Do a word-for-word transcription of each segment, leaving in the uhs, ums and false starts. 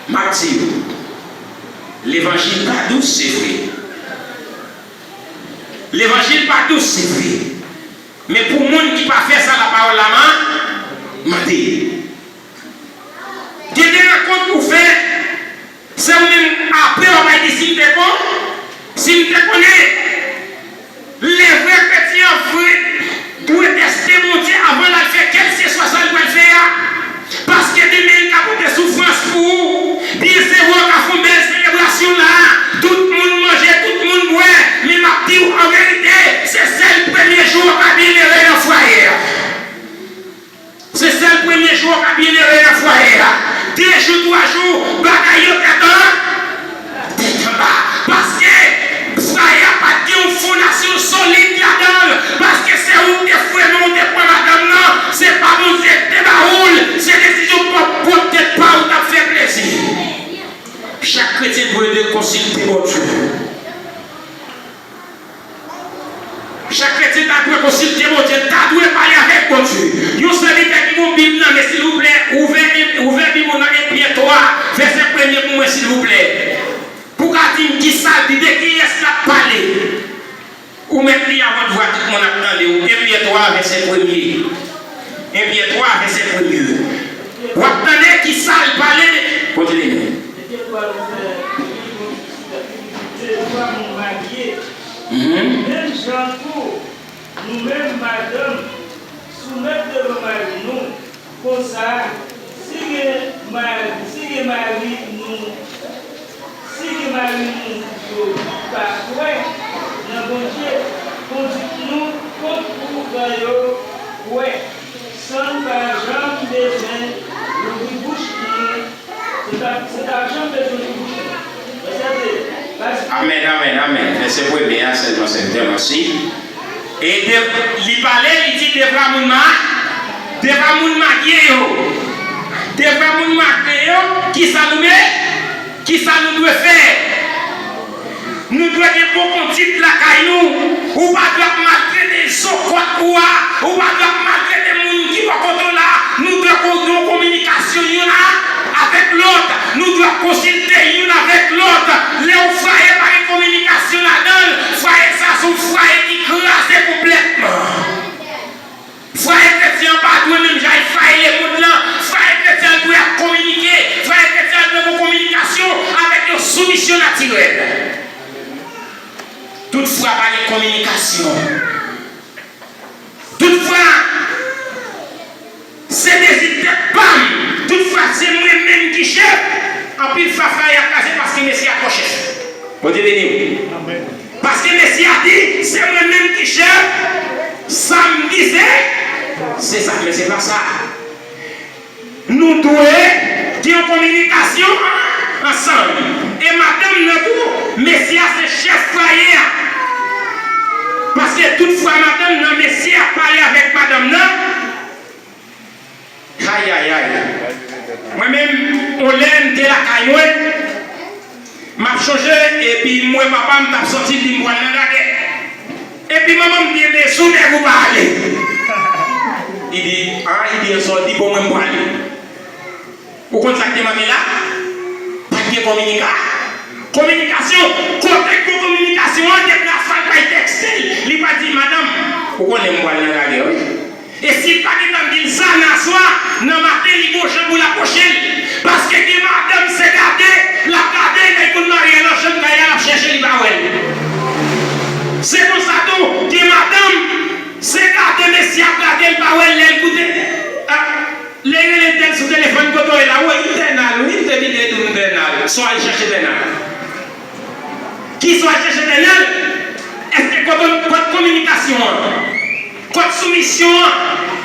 M ap di w, levanjil pa dous, se vre. Levanjil pa dous, se vre. Men pou moun ki pa fè sa lapawòl la ma-, mande. Gen de rankont ou fè, se ou menm apre w ap di si m te kon, si m te konnen. Lè vrè kretyen an vre dwe teste Bondye avan l al fè kèlkeswa sa l pral fè a. Paske demen l ka pote soufrans pou ou. Byen se vre w ka fè yon bèl selebrasyon la. Tout moun manje, tout moun bwè. Men m ap di w an verite, se sèl premye jou w ka byenere nan fwaye a. Se sèl premye jou w ka byenere nan fwaye a. De jou, twa jou, bagay yo tèt an, tèt anba. Paske fwaye a pa t gen yon fondasyon solid ladan l. Paske se ou ki te fre men w te pran madanm nan. Se pa Bondye ki te ba ou l. Se desizyon pwòp, pwòp tèt pa w ou t ap fè plezi. Chak kretyen dwe, dwe konsilte Bondye. Chak kretyen ta dwe konsilte Bondye, ta dwe pale avèk Bondye. Yon sèvitè ki gon Bib nan men, silvouplè, ouvè, ouvè Bib ou nan Ebre twa, vèsè premye pou mwen, silvouplè. Pou w ka di m kisa l di, de kiyès l ap pale. Ou mèt li a vòtvwa, tout moun ap tande w. Ebre twa, vèsè premye. Ebre twa, vèsè premye. W ap tande kisa l pale. Kontinye. Ebre twa, vèsè premye. Menm jan tou, nou menm madanm, soumèt devan mari nou, konsa, si gen mari, si gen mari nou, si gen mari nou yo pa kwè nan Bondye, konduit nou kont pou fè yo kwè, san n pa janm bezwen louvri bouch nou. Amèn, amèn, amèn. Vèsè premye a sèlman, sèvitè, mèsi. E de, li pale, li di devwa moun ma, devwa moun marye yo. Devwa moun marye yo, kisa nou dwe, kisa nou dwe fè? Nou dwe gen bon kondit lakay nou. Ou pa dwe ap maltrete zokòt ou a. Ou pa dwe ap maltrete moun ki bò kote w la. Nou dwe gen yon kominikasyon youn a, avèk lòt. Nou dwe konsilte youn avèk lòt. Lè yon fwaye pa gen kominikasyon ladan l, fwaye sa se yon fwaye ki kraze konplètman. Fwaye kretyen an pa dwe menm jan ak fwaye lemonn nan. Fwaye kretyen an dwe ap kominike. Fwaye kretyen an dwe gen kominikasyon avèk yon soumisyon natirèl. Tout fwa pa gen kominikasyon. Tout fwa se dezi tèt pa m. Tout fwa se mwen menm ki chèf. Anpil fwa fwaye a kraze paske mesye a twò chèf. Bondye beni w. Paske mesye a di, se mwen menm ki chèf, sa m di se, se sa, men se pa sa. Nou dwe gen yon kominikasyon ansanm. E madanm nan tou, mesye a se chèf fwaye a. Paske tout fwa madanm nan, mesye a pale avèk madanm nan, ayayay. Mwen menm, on lè m te lakay mwen, m ap chonje, epi m wè papa m t ap sòti, li di m pral nan gagè. Epi manman m di, men sou nèg ou pa ale. Li di, an, li di, an, sa w di, bon, mwen m prale. Ou konn sa k te manke la? Pa t gen kominika-, kominikasyon. Kote k gen kominikasyon an, depi afè l pa t ekziste, li pa di, madanm, ou konnen m pral nan gagè, wi. E si l pa gentan di l sa nan aswè, nan maten, li gon jan pou l apwoche l. Paske gen madanm, se gade, l ap gade, lè l konn marye nan chanm kay la, l ap chèche, li pa wè l. Se konsa tou, gen madanm, se gade mesye ap gade l, pa wè l, lè l koute. Ah, lè rele tèl sou telefòn, kote w ye la? Woy, m te nan l, wi, m te vin ede w, m te nan l. Sa w al chèche te nan l. Ki sa w al chèche te nan l? Èske kot, kot kominikasyon an? Kot soumisyon an?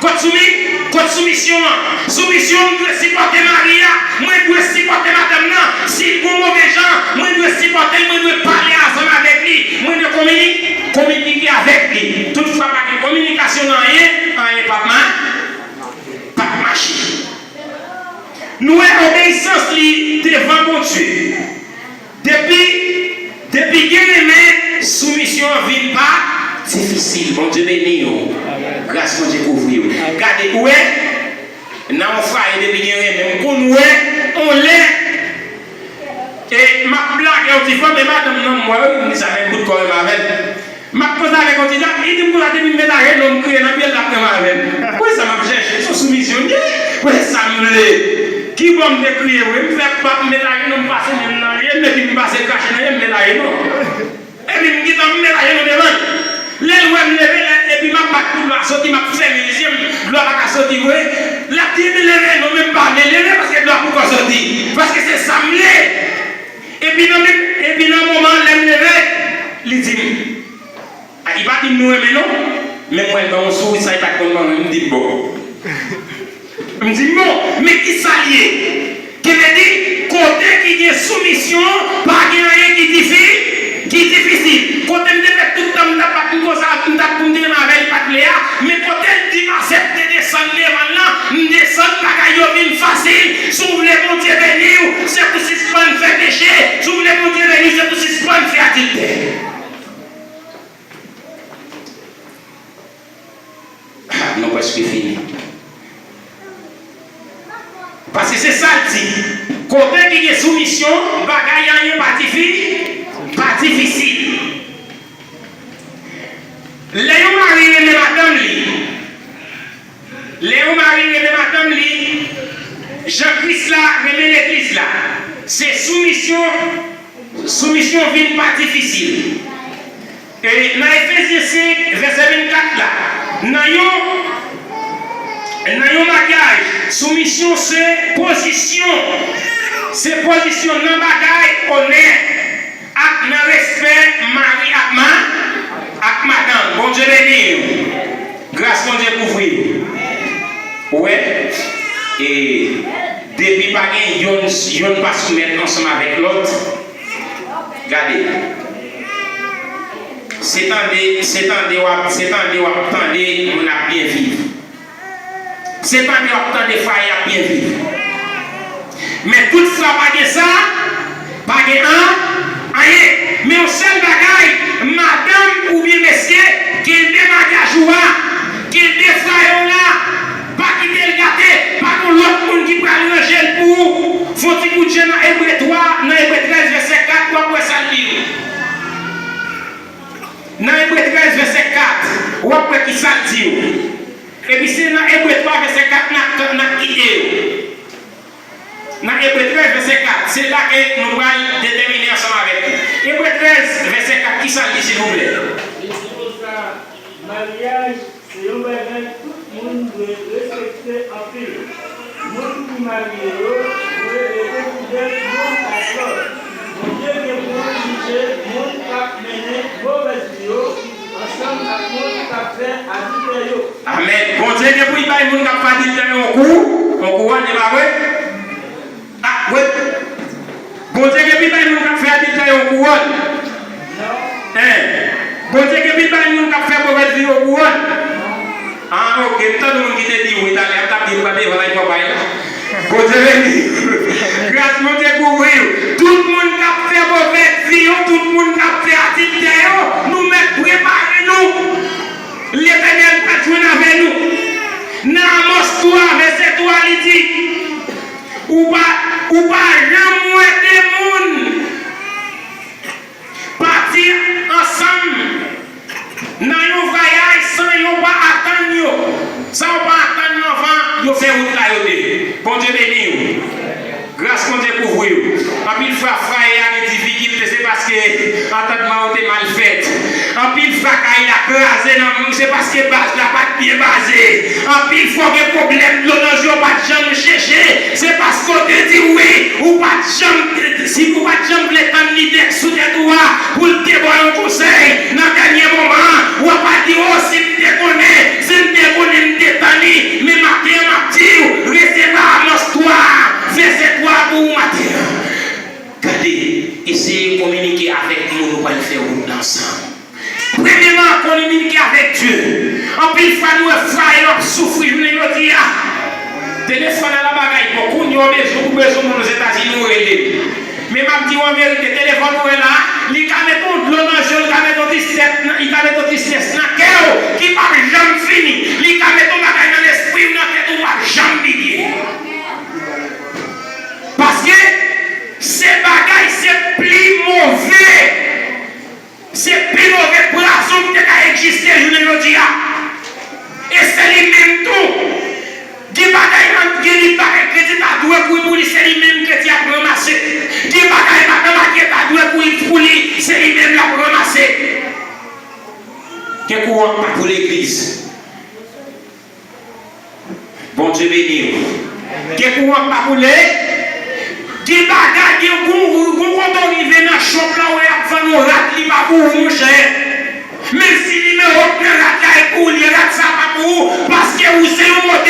Kot soumi-, kot soumisyon an? Soumisyon an, m dwe sipòte mari a, mwen dwe sipòte madanm nan. Si l gon move jan, mwen dwe sipòte l, mwen dwe pale ansanm avèk li, mwen dwe komini-, kominike avèk li. Tout fwa pa gen kominikasyon nan anyen, anyen p ap ma-, p ap mache. Nou wè obeyisans li devan Bondye. Depi, depi gen renmen, soumisyon an vin pa difisil. Bondye beni w. Gras Bondye kouvri w. Gade, ou wè, nan yon fwaye, depi gen renmen, m konn wè, on lè, Li fòme madanm nan, m wè wi, m di sa fè m bout kò menm avè l. M ap koze avèk yon ti dam, li di m konsa depi m met ajenou m kriye nan pye l, l ap menm avè m. Wè sa m ap chèche, se soumisyon m ye. Wè sa m vle. Ki bò m te kriye vre, m fè pap, m met ajenou m pase men m nan je l, epi m pase krache nan je l, m met ajenou. Epi m gentan m met ajenou devan l. Lè l wè m leve, lè, epi m ap bat pou dlo a soti, m ap fèmen je m, dlo a pa ka soti vre. L ap di, "Ebyen leve non, men m pa vle leve paske dlo a poko soti. Paske se sa m vle." Epi nan menm, epi nan moman an, lè m leve, li di m, a, li pa di m nou renmen non, men m wè l ban yon souri sa li pa t konn ban mwen, m di m bon. M di m bon, men ki sa l ye? Ki vle di, kote ki gen soumisyon, pa gen anyen ki difi, ki difisil. Kote m te fè tout tan m t ap bat m konsa, m t ap pou m te renmen avè l, li pa t vle a, men kote l di m aksepte desann devan l lan, m desann, bagay yo vin fasil. Si w vle Bondye beni w, se pou sispann fè peche. Si w vle Bondye beni w, se pou sispann fè adiltè. Ah, nou prèske fini. Paske se sa l di. Kote ki gen soumisyon, bagay anyen pa difi, pa difisil. Lè yon mari renmen madanm li, lè yon mari renmen madanm li, jan Kris la renmen legliz la, se soumisyon, soumisyon vin pa difisil. E nan Efezyen senk, vèsè vennkat la, nan yon, nan yon maryaj, soumisyon se pozisyon, se pozisyon nan bagay onè ak nan respè mari ak ma, ak madanm. Bondye beni w. Gras Bondye kouvri w. Ou wè? E depi pa gen yonn, yonn pa soumèt ansanm avèk lòt, gade. Se tande, se tande w ap, se tande w ap tande moun ap byen viv. Se tande w ap tande fwaye ap byen viv. Men tout fwa pa gen sa, pa gen an, anyen. Men yon sèl bagay, madanm oubyen mesye, kenbe maryaj ou a, kenbe fwaye w la, pa kite l gate, pa gen lòt moun ki pral ranje l pou ou. Fè yon ti kout je nan Ebre twa, nan Ebre trèz vèsè kat, w ap wè sa l di w. Nan Ebre trèz vèsè kat, w ap wè ki sa l di w. Epi se nan Ebre twa vèsè kat n ap, n ap kite yo. Nan Ebre trèz vèsè kat, se la ke nou pral detèmine ansanm avèk li. Ebre trèz vèsè kat, ki sa l di, silvouplè? Li di konsa, maryaj se yon bagay tout moun dwe respekte anpil. Moun ki marye yo dwe rete fidèl youn ak lòt. Bondye gen pou l jije moun k ap mennen movèz vi yo ansanm ak moun k ap fè adiltè yo. Amèn. Bondye gen pou l bay moun k ap fè adiltè yo yon kou, yon kouwòn, e pa vre? A, wi. Bondye gen pou l bay moun k ap fè adiltè yo yon kouwòn. Hein? Bondye gen pou l bay moun k ap fè movèz vi yo kouwòn. Ah, ok. M tande moun ki te di wi talè, m t ap di m pa devan la, m pa bay la. Bondye beni. Gras Bondye kouvri w. Tout moun k ap fè movèz vi yo, tout moun k ap fè adiltè yo, nou mèt prepare nou. Letènèl pral jwenn avè nou. Nan Amòs twa, vèsè twa, li di, ou pa, ou pa janm wè de moun pati ansanm nan yon vwayaj san yo pa atann yo. San yo pa atann yo anvan yo fè wout la yo te. Bondye beni w. Gras Bondye kouvri w. Anpil fwa, fwaye a gen difikilte, se paske antandman yo te mal fèt. Anpil fwa, kay la kraze nan moun, se paske baz la pa t byen baze. Anpil fwa, w gen pwoblèm, dlo nan je w pa t janm chèche, se paske w te di wi, ou pa t janm, si ou pa t janm vle tann lidè k sou tèt ou a, pou l te ba w yon konsèy, nan dènye moman an, w ap al di, o, si m te konnen, si m te konnen, m te tann li, men maten an, m ap di w, resevwa Amòs twa, vèsè twa pou ou maten an. Gade, eseye kominike avèk moun ou pral fè wout la ansanm. Premyèman, kominike avèk Dye. Anpil fwa, nou wè fwaye yo ap soufri jounen jodi a. Telefòn a la bagay bon. Kounye a w bezwen, ou bezwen moun Ozetazini, ou rele l. Men m ap di w an verite, telefòn ou wè la, li ka met yon dlo nan je w, li ka met yon tristès nan, li ka met yon tristès nan kè w, ki p ap janm fini. Li ka met yon bagay nan lespri w, nan tèt ou, w p ap janm bliye. Paske se bagay, se pli move li menm kretyen ap ranmase. Gen bagay madanm ak eta dwe pou, pou li, se li menm l ap ranmase. Gen kouran k pa pou legliz. Bondye beni w. Gen kouran k pa pou le. Gen bagay, gen gon, gon kote w rive nan shop la, w ap vann yon rad, li pa pou ou, monchè. Menm si nimewo k nan rad la e pou ou, li rad sa pa pou ou, paske ou se yon modèl.